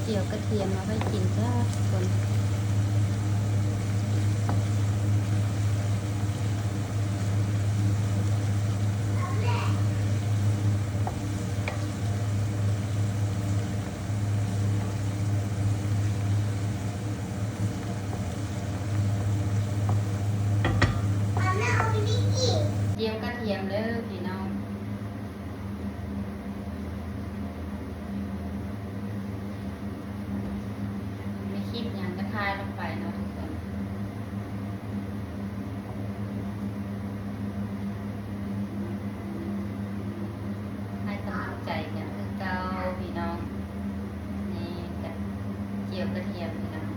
ຈຽວກະທຽມເອົາໄວ້ກິນຈ້າທຸກຄົນ. ຈຽວກະທຽມເດີພີ່ນ້ອງ. ມີຄລິບຫຍັງກະຖ່າຍລົງໄປເນາະທຸກຄົນ. ໃຫ້ກຳລັງໃຈກັນຄືເກົ່າພີ່ນ້ອງ. ນີ້ກະ ຈຽວກະທຽມພີ່ນ້ອງ.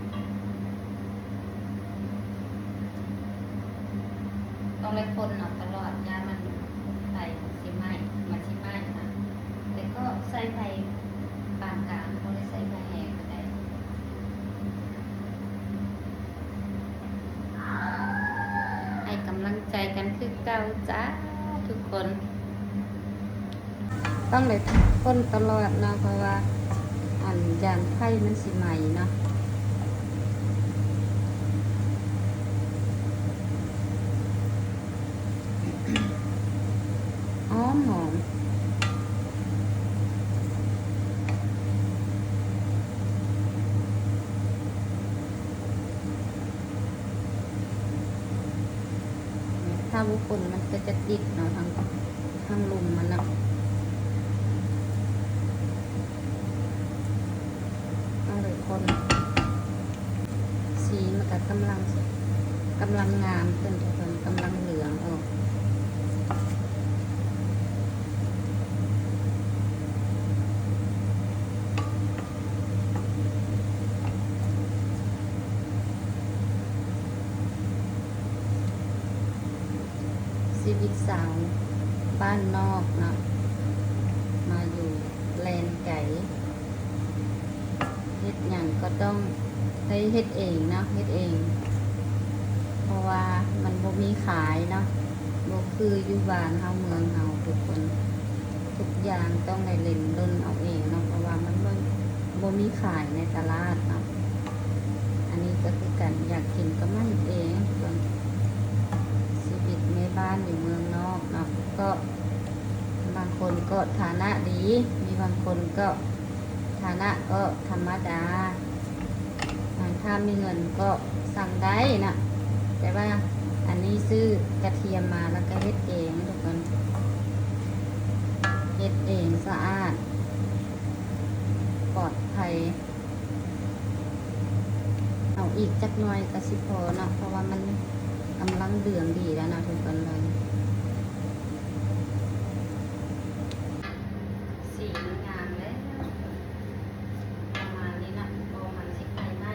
ຕ້ອງໄດ້ຄົນເນາະຕະຫຼອດ ຢ້ານມັນ ໄຟຊິໄໝ້ ມັນຊິໄໝ້ນະ. ແຕ່ກໍໃຊ້ໄຟປານກາງ ບໍ່ໄດ້ໃຊ້ໄຟແຮງປານໃດ. ໃຫ້ກຳລັງໃຈກັນຄືເກົ່າຈ້າທຸກຄົນ. ຕ້ອງໄດ້ຄົນຕະຫຼອດເນາະ ເພາະວ່າ ອັນ ຢ້ານໄຟມັນຊິໄໝ້ເນາະ. ຫອມໆ. ຖ້າບໍ່ຄົນມັນກໍຈະຕິດເນາະ ທາງ ທາງລຸ່ມມັນນະ. ຕ້ອງໄດ້ຄົນ. ສີມັນກໍກຳລັງ ກຳລັງງາມຂຶ້ນທຸກຄົນ ກຳລັງເຫຼືອງອອກ. ຊີວິດສາວບ້ານນອກເນາະ ມາຢູ່ແລນໄກ ເຮັດຫຍັງກໍຕ້ອງໄດ້ເຮັດເອງເນາະ ເຮັດເອງ ເພາະວ່າມັນບໍ່ມີຂາຍເນາະ ບໍ່ຄືຢູ່ບ້ານເຮົາເມືອງເຮົາທຸກຄົນ. ທຸກຢ່າງຕ້ອງໄດ້ເລັ້ນລົນເອົາເອງເນາະ ເພາະວ່າມັນບໍ່ ບໍ່ມີຂາຍໃນຕະຫຼາດເນາະ. ອັນນີ້ກໍຄືກັນ ຢາກກິນກໍມາເຮັດເອງ. ຊີວິດແມ່ບ້ານຢູ່ເມືອງນອກເນາະ ກໍບາງຄົນກໍຖານະດີ ມີບາງຄົນກໍຖານະກໍທຳມະດາ. ຖ້າມີເງິນກໍສັ່ງໄດ້ນະ ແຕ່ວ່າອັນນີ້ຊື້ກະທຽມມາແລ້ວກໍເຮັດເອງທຸກຄົນ ເຮັດເອງ ສະອາດ ປອດໄພ. ເອົາອີກຈັກໜ່ອຍກໍຊິພໍເນາະ ເພາະວ່າມັນກຳລັງເດືອງດີແລ້ວເນາະທຸກຄົນເອີຍ. ສີມັນງາມແລ້ວ ປະມານນີ້ເນາະ ພໍມັນຊິໄຟໄໝ້.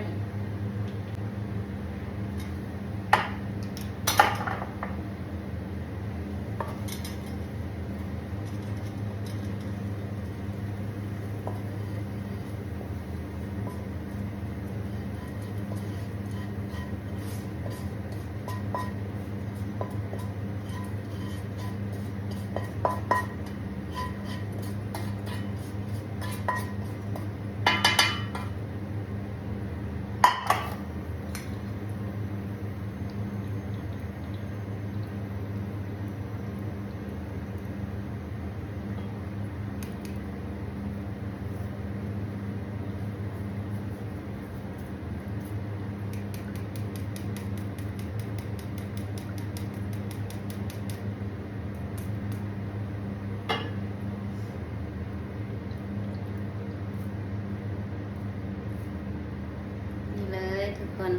ນີ້ເລີຍທຸກຄົນ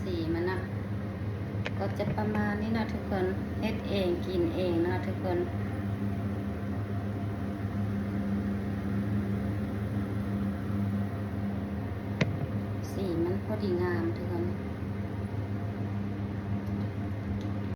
ສີມັນເນາະ ກໍຈະປະມານນີ້ເນາະທຸກຄົນ ເຮັດເອງກິນເອງເນາະທຸກຄົນ. ສີມັນພໍດີງາມທຸກຄົນ.